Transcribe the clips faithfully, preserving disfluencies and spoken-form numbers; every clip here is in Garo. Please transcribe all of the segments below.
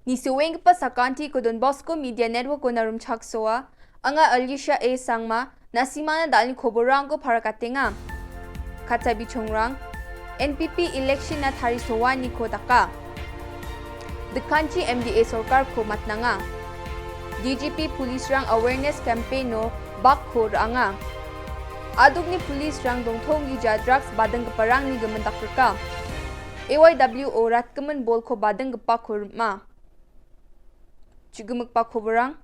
Nisoenggipa sakantiko Don Bosco Media Network-ona rimchaksoa. Anga Alicia A Sangma, na·simangna da·alni koborrangko parakatenga. Kacha bichongrang, N P P election-na tarisoaniko daka. Dikanchi M D A sorkarko matnanga. D G P police-rang awareness campaign-o bakko ra·anga. A dokni police-rang dongtonggija drugs badinggiparangni gimin dakrika. A Y W O ratgimin bolko badinggipako rima. Chu·gimikba koborrang.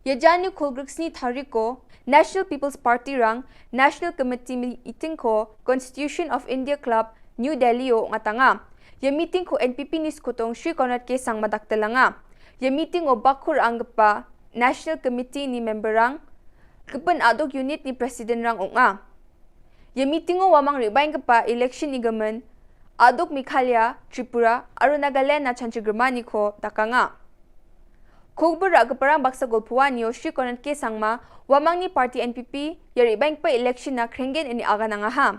Ia jani kolgriksni tariko National People's Party-rang National Committee meeting-ko Constitution of India Club, New Delhi-o ong·atanga. Ia meeting-ko N P P-ni skotong Shri Conrad K Sangma daktelenga. Ia meeting-o bakko ra·anggipa National Committee-ni member-rang gipin a dok unit-ni president-rang ong·a. Ia meeting-o uamang re·baenggipa election-ni gimin, a dok Meghalaya, Tripura aro Nagaland-na chanchigrimaniko dakanga. Kobor ra·giparang baksa golpoanio Shri Conrad K Sangma, uamangni party N P P ia re·baenggipa election-na krenggen ine aganangaha.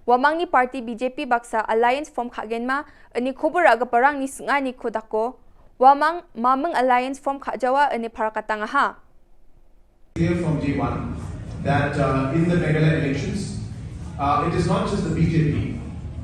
Uamangni party B J P baksa alliance form ka·genma ine kobor ra·giparangni sing·aniko dako, uamang maming alliance form ka·jawa ine parakatangaha. Clear from day one that uh, in the Meghalaya elections, uh, it is not just the B J P,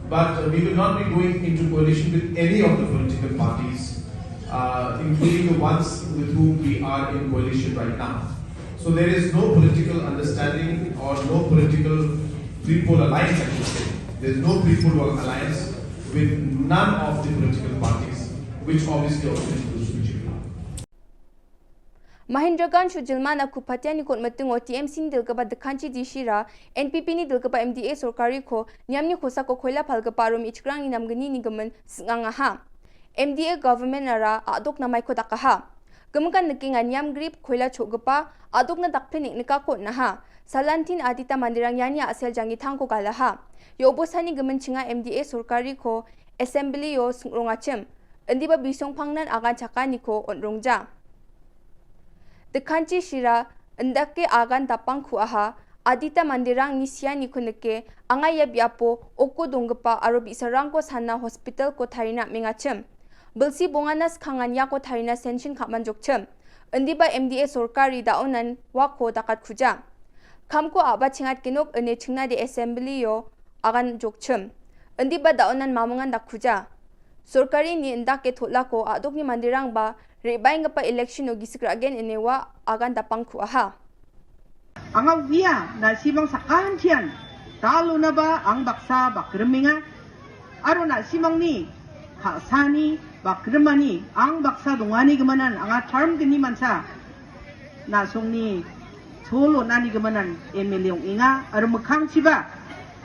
but uh, we will not be going into coalition with any of the political parties, uh, including the ones with whom we are in coalition right now. So there is no political understanding or no political three-pole alliance, I should say. There is no three-pole alliance with none of the political parties, which obviously also includes B J P. Mahendraganj jilmana ku patiani kon·mitingo T M C-ni dilgipa Dikanchi Dishira, N P P-ni dilgipa M D A sorkariko niamni kosako koila palgipa aro me·chikrangni namgnini gimin sing·angaha. M D A government-ara a·dokna maiko dakaha. Gimikan nikenga niamgri koila cho·gipa a·dokna dakpile neng·nikako on·aha. Salantin adita manderang iani a·sel jangitangko galaha. Ia obosani giminchinga M D A sorkariko assembly-o sing·rongachim. Indiba bisongpangnan agan chakaniko on·rongja. Dikanchi Shira indake agan dapang ku·aha, adita manderangni sianiko nike, anga ia biapo oko donggipa aro bi·sarangko sana hospital-ko tarina am·engachim. Bilsi bongana skangan iako tarina sanction ka·manjokchim. Indiba M D A sorkari da·onan uako dakatkuja. Kamko a·ba chengatgenok ine chingnade assembly-o agan jokchim. Indiba da·onan mamongan dakkuja. Sorkarini indake tol·ako a·dokni manderangba re·baenggipa election-o gisik ra·gen ine ua agan dapang ku·aha. Anga uia na·simang sakantian dal·onaba ang baksa bakrimenga aro na·simangni ka·sani bakrimani ang baksa dongani gimanan anga term gni mancha na·songni chol on·ani gimanan M L A ong·enga aro mikkangchiba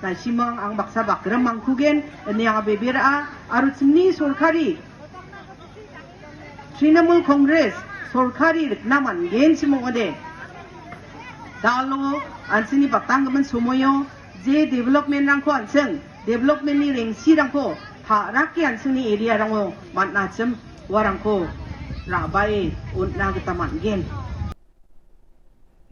na·simang ang baksa bakrim mangkugen ine anga bebera·a aro chingni sorkari Trinamool Congress sorkari rikna man·genchim ong·ode. Dalo an·chingni batanggimin somoio je development-rangko an·ching, development-ni rengsirangko ta·rake an·chingni area-rango man·achim uarangko ra·bae on·na gita man·gen.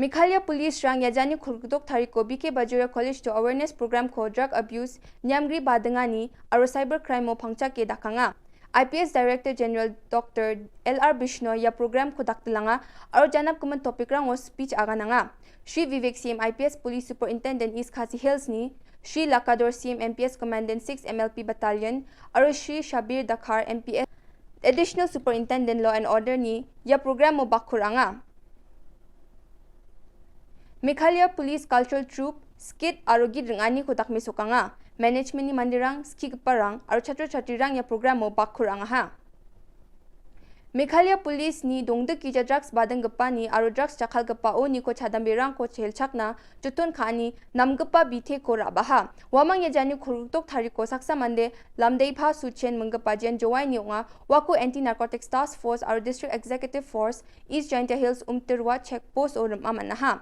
Meghalaya Police-rang iajani kolgdok tariko B K Bajoria College-o awareness program-ko drug abuse, niamgri badingani aro cyber crime-o pangchake dakanga. I P S Director General Doctor L R Bishnoi ia program-ko dakdilanga aro janapgimin topic-rango speech agananga. Shri Vivek C M I P S Police Superintendent East Khasi Hills-ni, Shri Lakador C M M P S Commandant six M L P Battalion, aro Shri Shabir Dakhar M P S Additional Superintendent Law and Order-ni ia program-o bakko ra·anga. Meghalaya Police Cultural Troupe, skit aro git ring·aniko dakmesokanga. Management-ni manderang, skigiparang aro chatro chatrirang ia program-o bakko ra·angaha. Meghalaya Police-ni dongdik gija drugs badinggipani aro drugs jakkalgipaoniko chadanberangko chelchakna joton ka·ani namgipa biteko ra·baha. Uamang ia jani kolgdok tariko saksa mande Lamdeiba Suchen minggipa Jen Jowaini ong·a. Uako Anti Narcotics Task Force aro District Executive Force East Jaintia Hills Umtirwa Check Post-o rim·a man·aha.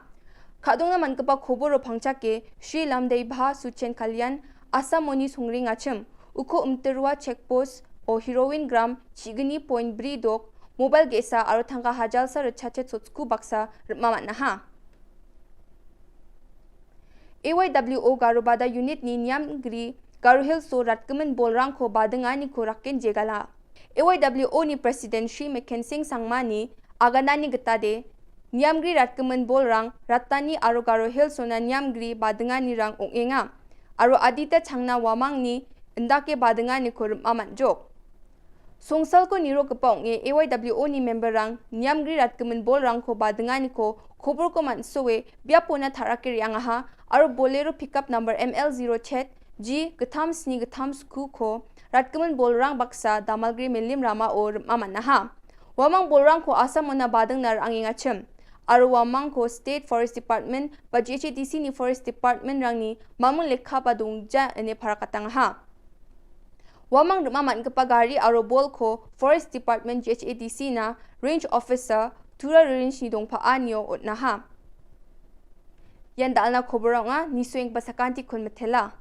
Ka·dongna man·gipa koboro pangchake Shri Lamdeiba Suchen Kalyan Assamoni songrengachim. Uko Umtirwa Check Post-o heroin gram chigni point bri dok, mobile ge·sa aro tangka hajalsa ritchachet sotsku baksa rim·a man·aha. A Y W O Garobada unit-ni niamgri Garo Hills-o ratgimin bolrangko badinganiko raken jegala. A Y W O ni President Shri Mekhensing Sangmani aganani gitade, niamgri ratgimin bolrang Rattani aro Garo Hills-ona niamgri badinganirang ong·enga, aro adita changna uamangni indake badinganiko rim·a man·jok. Songsalko nirokgipa ong·e A Y W O ni memberrang niamgri ratgimin bolrangko badinganiko koborko man·soe biapona ta·rake re·angaha aro Bolero pickup number M L zero chet G gittam sni gittam skuko ratgimin bolrang baksa Damalgre Melim ramao rim·a man·aha. Uamang bolrangko Assamona badingna ra·angengachim aro uamangko State Forest Department ba G H A D C ni Forest Department-rangni mamung lekka ba dongja ine parakatangaha. Uamang rim·a man·gipa gari aro bolko Forest Department G H A D C na Range Officer Tura Ririnchni dongpa·anio on·aha. Ian dal·na koborang ong·a, nisoenggipa sakantikon mitela.